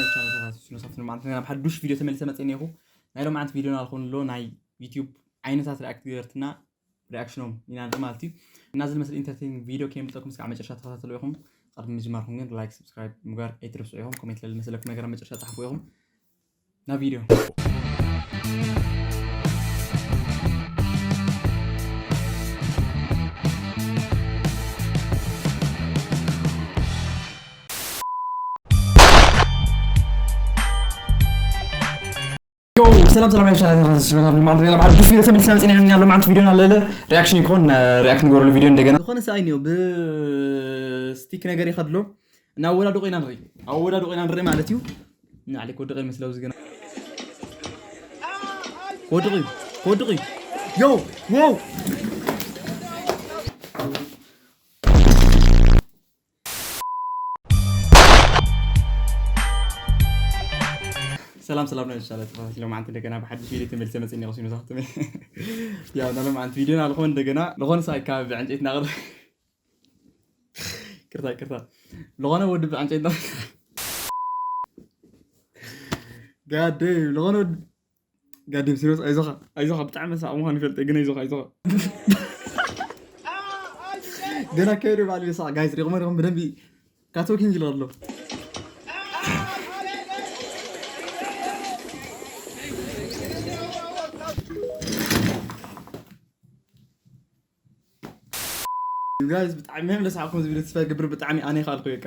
ቻናል ተኸታተልቲ ስኖሳፍት ማለት ነው። ናብ ሓዱሽ ቪድዮ ተመልሰ መፅእ እኒኹ። ናይ ሎማዓንቲ ቪድዮና ዝኾን ኣሎ ናይ ዩቲዩብ ዓይነታት ሪኣክት ገበርትና ሪኣክሽኖም ኢና ንርኢ ማለት እዩ። እና እዚ ዝመስል ኢንተርቴይኒንግ ቪድዮ ከየምልጠኩም እስካብ መጨረሻ ተኸታተሉ ኢኹም። ቅድሚ ምጅማርኩም ግን ላይክ፣ ሰብስክራይብ ምግባር ኣይትረስዑ ኢኹም። ኮሜንት ለልመሰለኩም ነገር ኣብ መጨረሻ ጸሓፉ ኢኹም። ናብ ቪድዮ። ሰላም ሰላም፣ ያ ሻላ ተመልሰ መጽእና ያለው ማንት ቪዲዮ ኣለለ ሪያክሽን ይኮን ሪያክት ንገበረሉ ቪዲዮ እንደገና ዝኾነ ሰኣይ ኒዮ ብስቲክ ነገር ይኸድሎ። እና ኣወዳድቆ ኢና ንርኢ፣ ኣወዳድቆ ኢና ንርኢ ማለት እዩ። ንዓሊ ክወድቕ ይመስል ኣብዚ ግና። ክወድቕ እዩ፣ ክወድቕ እዩ። ዮ፣ ዎው። ሰላም ሰላም ናይ ሻላ ተኸታተልቲ ሎማዓንቲ እንደገና ብሓድሽ ቪድዮ ተመልሰ መጽእኒ ቁሲኑ ሳኽትመ። ያው ና ሎማዓንቲ ቪድዮ ና ልኾን እንደገና ልኾን ሳይ ካብ ዕንጨይትና ቅርታ ቅርታ። ዝኾነ ወዲ ብዕንጨይትና ጋደም ዝኾነ ወዲ ጋደም ሲሪየስ ኣይዞኻ ኣይዞኻ ብጣዕሚ ሳቕ ምዃኑ ይፈልጠ ግን ኣይዞኻ ኣይዞኻ። ገና ከይዱ ባዕሉ ይሳቕ ጋይስ ሪቕሞ ሪቕም ብደንቢ ካቶኪንግ ይሎ ኣሎ። ጋይስ ብጣዕሚ ምህም ለሳዕኩም ዝቪድዮ ተስፋ ይገብር ብጣዕሚ ኣነ ይኻልኩ በቃ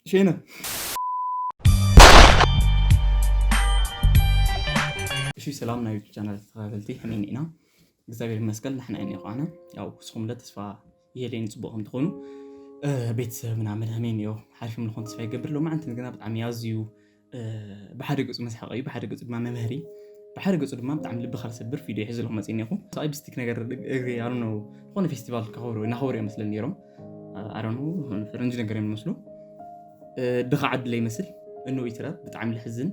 ሸይነ። እሺ ሰላም ናይ ዩቱብ ቻናል ተኸታተልቲ ከመይ ኢና? እግዚኣብሔር ይመስገን ንሕና ኢና ይኳነ። ያው እስኹም ለ ተስፋ ይሄደኝ ጽቡቕ ከም ትኾኑ ቤተሰብ ምናምን ከመይ እዮ ሓሪፍ ምልኾን ተስፋ ይገብር። ሎማዓንቲ ግና ብጣዕሚ ኣዝዩ ብሓደ ገጹ መስሓቂ እዩ፣ ብሓደ ገጹ ድማ መምሃሪ፣ ብሓደ ገጹ ድማ ብጣዕሚ ልብኻ ዝሰብር ቪድዮ ይሕዝልኩም መጽእ እኒኹ። ሳይ ብስቲክ ነገር እግሪ ኣሉ ነው ዝኾነ ፌስቲቫል ከኸብሩ እናኸብሩ እዮም መስለን ነይሮም። ኣረኑ ፈረንጂ ነገር እዮም መስሉ ድኻ ዓድለ ይመስል። እንኡ ይትረፍ ብጣዕሚ ልሕዝን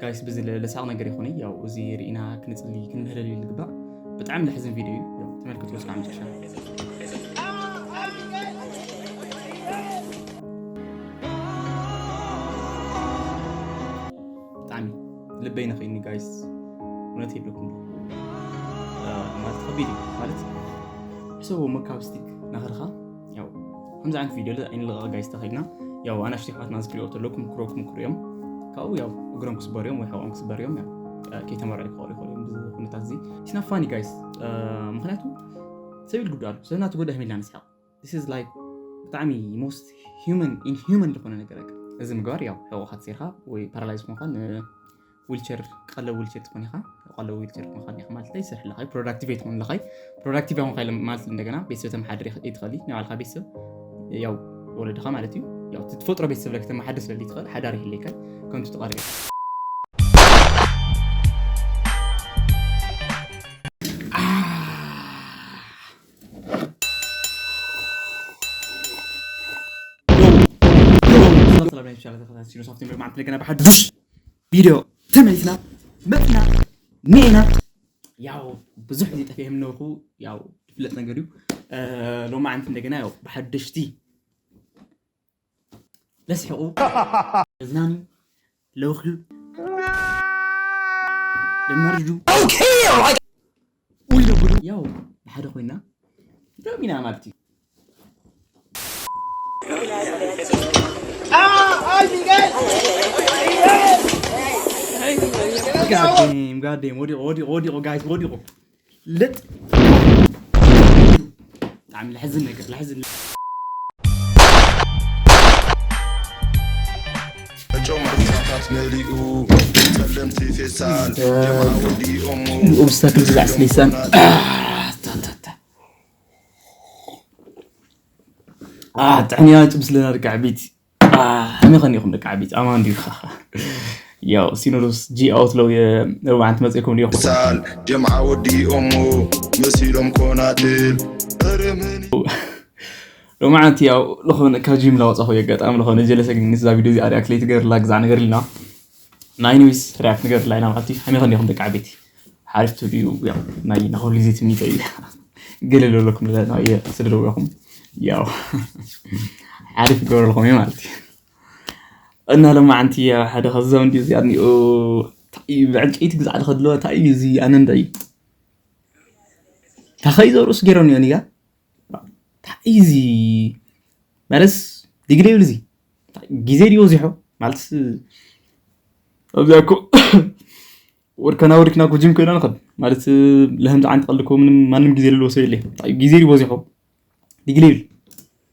ጋይስ ብዚ ለሳቕ ነገር ይኾነ ያው እዚ ርኢና ክንጽሊ ክንምህለል ልግባእ። ብጣዕሚ ልሕዝን ቪድዮ እዩ። ያው ተመልክቱ እስካብ መጨረሻ። ብጣዕሚ ልበይ ነኽእኒ ጋይስ እውነት የለኩም ማለት ከቢድ እዩ ማለት ሕሰቡ መካብ ስቲክ ናኸድኻ ያው ከምዚ ዓይነት ቪድዮ ለ ኣይንለቐቕ ጋይስ ተኸድና ያው ኣናሽቲ ኣሕዋትና ዝክሪኦ ተለኩም ክረኩም ክሪኦም ካብኡ ያው እግሮም ክስበር እዮም ወይ ሕቆም ክስበር እዮም ያው ከይተመርዑ ክኸሩ ይኸሉ እዮም ብዚ ኩነታት እዚ ስናፋኒ ጋይስ ምክንያቱ ሰብ ኢል ጉዳሉ ሰብ ናቱ ጎዳ ህሚልና ንስሓቕ this is like ብጣዕሚ most human inhuman ዝኾነ ነገር በቃ እዚ ምግባር ያው ሕቆኻ ተሲርካ ወይ ፓራላይዝ ኮንካ ዊልቸር ቀለብ ዊልቸር ትኾን ኢኻ ቀለብ ዊልቸር ትኾን ኢኻ ማለት እንታይ ይሰርሕልኻ ፕሮዳክቲቭ ኣይትኾንልኻ ፕሮዳክቲቭ ኣይኮንካ ኢለ ማለት እንደገና ቤተሰብ ተመሓድር ይትኸል ናይ ባዕልኻ ቤተሰብ ያው ወለድኻ ማለት እዩ ያው ትፈጥሮ ቤተሰብ ለክ ተመሓድር ስለ ይትኸል ሓዳር ይህለይካ ከምቲ ተቐሪበ ቪድዮ ተመሊስና መፅና ሜና ያው ብዙሕ ጊዜ ጠፊኤ ምነበርኩ ያው ዝፍለጥ ነገር እዩ ሎማዓንቲ እንደገና ያው ብሓደሽቲ ለስሕቑ ለዝናኑ ለውኽዩ ለመርጁ ያው ብሓደ ኮይና ደሚና ማለት እዩ ጋዴም ጋዴም ወዲቑ ወዲቑ ወዲቑ ጋይስ ወዲቑ ልጥ ብጣዕሚ ለሕዝን ነገር ለሕዝን ጨው ማንሳታት መሊኡ ጸለምቲ ፌስታል ጀምዓ ወዲኦሞ ኦብስታክል ዝዛዕ ስሊሳን ጥሕንያ ጭብስለና ደቂ ዓበይቲ ከመይ ከኒኹም ደቂ ዓበይቲ ኣማን ድዩ ያው ሲኖዶስ ጂ ኣውት ለው የርባዕንቲ መፅእኩም ድዮ ሳል ጀምዓ ወዲኦሞ መሲሎም ኮናትል ርምን ሎማዓንቲ ያው ዝኾነ ካብ ጂም ላወፃኹ የጋጣሚ ዝኾነ ጀለሰ ግን ንዛ ቪድዮ እዚኣ ሪያክት ለይትገርላ ግዛዕ ነገር ኢልና ናይ ኒውስ ሪያክት ንገርላ ኢና ማለት እዩ ከመይ ከኒኹም ደቂ ዓበይቲ ሓሪፍ ትብልዩ ያው ናይ ናኹሉ ግዜ ትምኒተይ እዩ ገለ ለለኩም ስደደውኹም ያው ሓሪፍ ይገበረልኩም እዩ ማለት እዩ እና ሎማዓንቲ ኣብ ሓደ ከዛው እንዲ እዚኣ እኒኦ። እንታይ እዩ ብዕንጨይቲ ግዛዕ ዝኸድለዋ? እንታይ እዩ እዚ? ኣነ እንታይ እዩ? ታኸይ ዘው ርእሱ ገይሮም እኒኦ ኒጋ። እንታይ እዩ እዚ? ማለትስ ዲግሪ ይብል እዚ። እንታይ ግዜ ድዩ ወዚሖ? ማለትስ ኣብዚኣ እኮ ወድከና ወድክና እኮ ጅም ኮይና ንኸድ። ማለት ለህምዚ ዓንቲ ቀልድ እኮ ምንም ማንም ግዜ ዘለዎ ሰብ የለ። እንታይ ግዜ ድዩ ወዚሖ? ዲግሪ ይብል።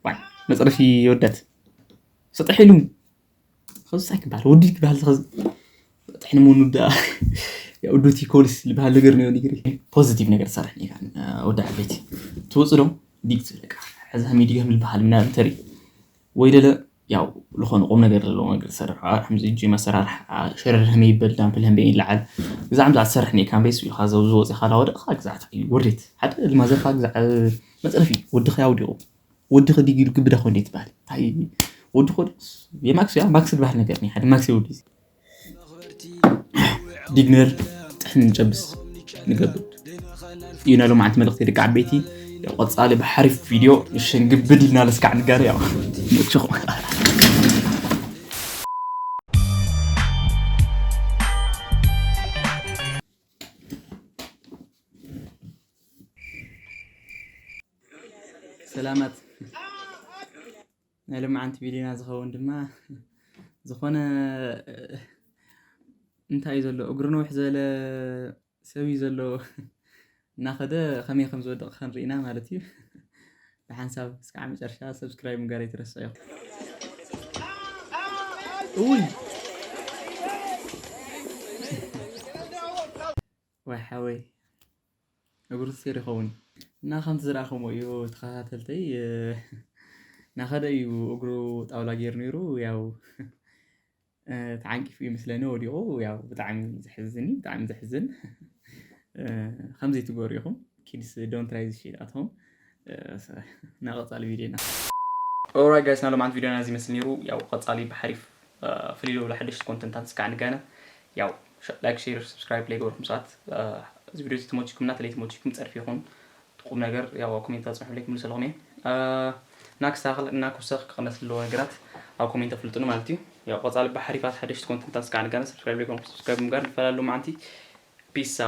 ዋይ መፅረፊ ወዳት። ሰጠሕ ኢሉ። ከዚ እንታይ ክበሃል? ወዲ ክበሃል ከዚ ጥሕኒ ምኑ ዳ ውዱቲ ኮልስ ዝበሃል ነገር ነው። ዲግሪ ፖዚቲቭ ነገር ትሰርሕ ኔካ። ወዲ ዓበይቲ ትወፁ ዶ ዲግ ትብል በቃ። ሕዚ ከመይ ዲግ ከም ዝበሃል ምናምን ተሪ ወይ ደለ ያው ዝኾነ ቁም ነገር ዘለዎ ነገር ትሰርሕ። ከምዚ ጂም ኣሰራርሓ ሸረር ከመይ ይበል ዳምፕል ከመይ ይለዓል። እዛ ከምዚ ትሰርሕ ኔካ ቤስ ኢልካ ዘው ዝወፅኻ ላወደቕኻ ግዛዕ እንታይ እዩ ውርዴት ሓደ ልማዘርካ ግዛዕ መፅረፊ ወድኻ ያውዲቑ ወድኺ ዲግ ኢሉ ግብዳ ኮንደ ትበሃል። እንታይ ወድኺ ወድስ የማክስ ያ ማክስ ዝበሃል ነገር ኒ ሓደ ማክስ የውዲ እዚ ዲግነር ጥሕን ንጨብስ ንገብር እዩ። ናይ ሎማዓንቲ መልእኽቲ ደቂ ዓበይቲ። ያው ቀጻሊ ብሓሪፍ ቪድዮ ንሸንግብድ ኢልና ለስካዕ ንጋር ያው ንእክሽኹም። ሰላማት ናይ ሎማዓንቲ ቪድዮና ዝኸውን ድማ ዝኾነ እንታይ እዩ ዘሎ እግሩ ነውሕ ዝበለ ሰብ እዩ ዘሎ እናኸደ ከመይ ከም ዝወድቕ ክንርኢና ማለት እዩ። ብሓንሳብ እስካዕ መጨረሻ ሰብስክራይብ ምግባር ኣይትረስዑ። እውይ ወይ ሓወይ እግሩ ተሰይሩ ይኸውን እና ከምቲ ዝረኣኹሞ እዩ ተኸታተልተይ እናኸደ እዩ እግሩ ጣውላ ገይሩ ነይሩ ያው ተዓንቂፉ እዩ ምስለኒ ወዲቑ ያው ብጣዕሚ ዘሕዝን እዩ ብጣዕሚ ዘሕዝን ከምዚ ትገሩ ኢኹም kids don't try this shit at home እና ቀፃሊ ቪድዮና Alright guys ናሎም ዓንት ቪድዮና እዚ መስል ነይሩ ያው ቀፃሊ ብሓሪፍ ፍልይ ለብሎ ሓደሽቲ ኮንተንታት እስካዕ ንጋነ ያው ላይክ ሼር ሰብስክራይብ ለይገበርኩም ሰባት እዚ ቪድዮ ተመችኩም እና ተለይ ተመችኩም ፀርፊ ይኹን ቁም ነገር ያው ኮሜንት ኣፅንሑ ለይክ ምልሰልኹም እየ እና ክስተካከል እና ክውሰኽ ክቕነስ ዘለዎ ነገራት ኣብ ኮሜንት ኣፍልጡኒ ማለት እዩ ያው ቀፃሊ ብሓሪፋት ሓደሽቲ ኮንተንታት እስካዕ ንጋነ ሰብስክራይብ ለይገበርኩም ሰብስክራይብ ምግባር ንፈላለሉ መዓንቲ ፒሳ